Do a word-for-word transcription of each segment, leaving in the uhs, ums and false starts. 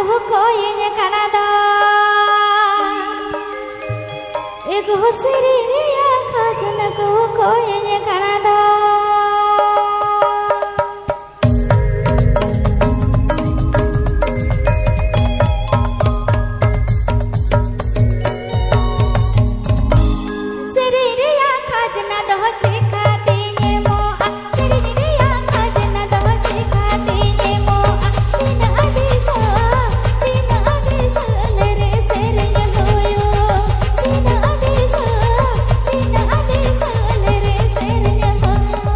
ᱠᱚ ᱠᱚᱭᱮᱧ ᱠᱟᱱᱟ ᱫᱟ᱾ ᱮᱜᱳ ᱥᱮᱨᱮᱧ ᱨᱮᱭᱟᱜ ᱠᱷᱟᱡᱽᱱᱟ ᱠᱚ ᱠᱚᱭᱮᱧ ᱠᱟᱱᱟ ᱫᱟ᱾ ᱥᱮᱨᱮᱧ ᱨᱮᱭᱟᱜ ᱠᱷᱟᱡᱽᱱᱟ ᱫᱚ ᱪᱮᱠᱟᱛᱤᱧ ᱮᱢᱚᱜᱼᱟ? ᱥᱮᱨᱮᱧ ᱨᱮᱭᱟᱜ ᱠᱷᱟᱡᱽᱱᱟ ᱫᱚ ᱪᱮᱠᱟᱛᱤᱧ ᱮᱢᱚᱜᱼᱟ? ᱛᱤᱱᱟᱹᱜ ᱫᱤᱥᱟᱹ, ᱛᱤᱱᱟᱹᱜ ᱫᱤᱥᱟᱹ ᱞᱮᱨᱮ ᱥᱮᱨᱮᱧ ᱦᱩᱭᱩᱜ᱾ ᱛᱤᱱᱟᱹᱜ ᱫᱤᱥᱟᱹ, ᱛᱤᱱᱟᱹᱜ ᱫᱤᱥᱟᱹ ᱞᱮᱨᱮ ᱥᱮᱨᱮᱧ ᱦᱩᱭᱩᱜ᱾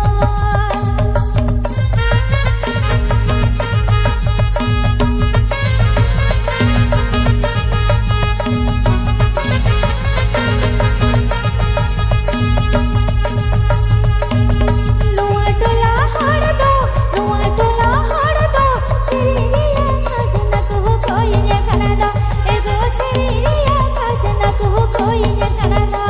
ᱱᱚᱣᱟ ᱴᱚᱞᱟ ᱦᱚᱲ ᱫᱚ, ᱱᱚᱣᱟ ᱴᱚᱞᱟ ᱦᱚᱲ ᱫᱚ ᱥᱮᱨᱮᱧ ᱨᱮᱭᱟᱜ ᱠᱷᱟᱡᱽᱱᱟ ᱠᱚ ᱠᱚᱭᱮᱧ ᱠᱟᱱᱟ ᱫᱟ᱾ ᱮᱜᱳ ᱥᱮᱨᱮᱧ ᱨᱮᱭᱟᱜ ᱠᱷᱟᱡᱽᱱᱟ ᱠᱚ ᱠᱚᱭᱮᱧ ᱠᱟᱱᱟ ᱫᱟ᱾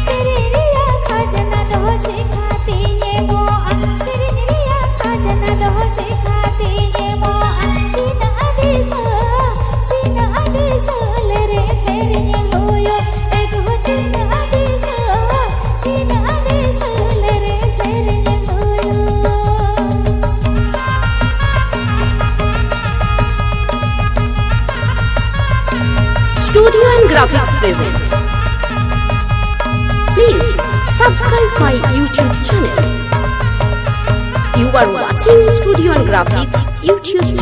ᱥᱮᱨᱮᱧ ᱨᱮᱭᱟᱜ ᱠᱷᱟᱡᱽᱱᱟ ᱫᱚ ᱪᱮᱠᱟᱛᱤᱧ ᱮᱢᱚᱜᱼᱟ? ᱥᱮᱨᱮᱧ ᱨᱮᱭᱟᱜ ᱠᱷᱟᱡᱽᱱᱟ ᱫᱚ ᱪᱮᱠᱟᱛᱤᱧ ᱮᱢᱚᱜᱼᱟ? ᱛᱤᱱᱟᱹᱜ ᱫᱤᱥᱟᱹ, ᱛᱤᱱᱟᱹᱜ ᱫᱤᱥᱟᱹ ᱞᱮᱨᱮ ᱥᱮᱨᱮᱧ ᱦᱩᱭᱩᱜ᱾ ᱮᱜᱳ ᱛᱤᱱᱟᱹᱜ ᱫᱤᱥᱟᱹ, ᱛᱤᱱᱟᱹᱜ ᱫᱤᱥᱟᱹ ᱞᱮᱨᱮ ᱥᱮᱨᱮᱧ ᱦᱩᱭᱩᱜ᱾ Studio and Graphics presents. Please subscribe my YouTube channel. You are watching Studio and Graphics YouTube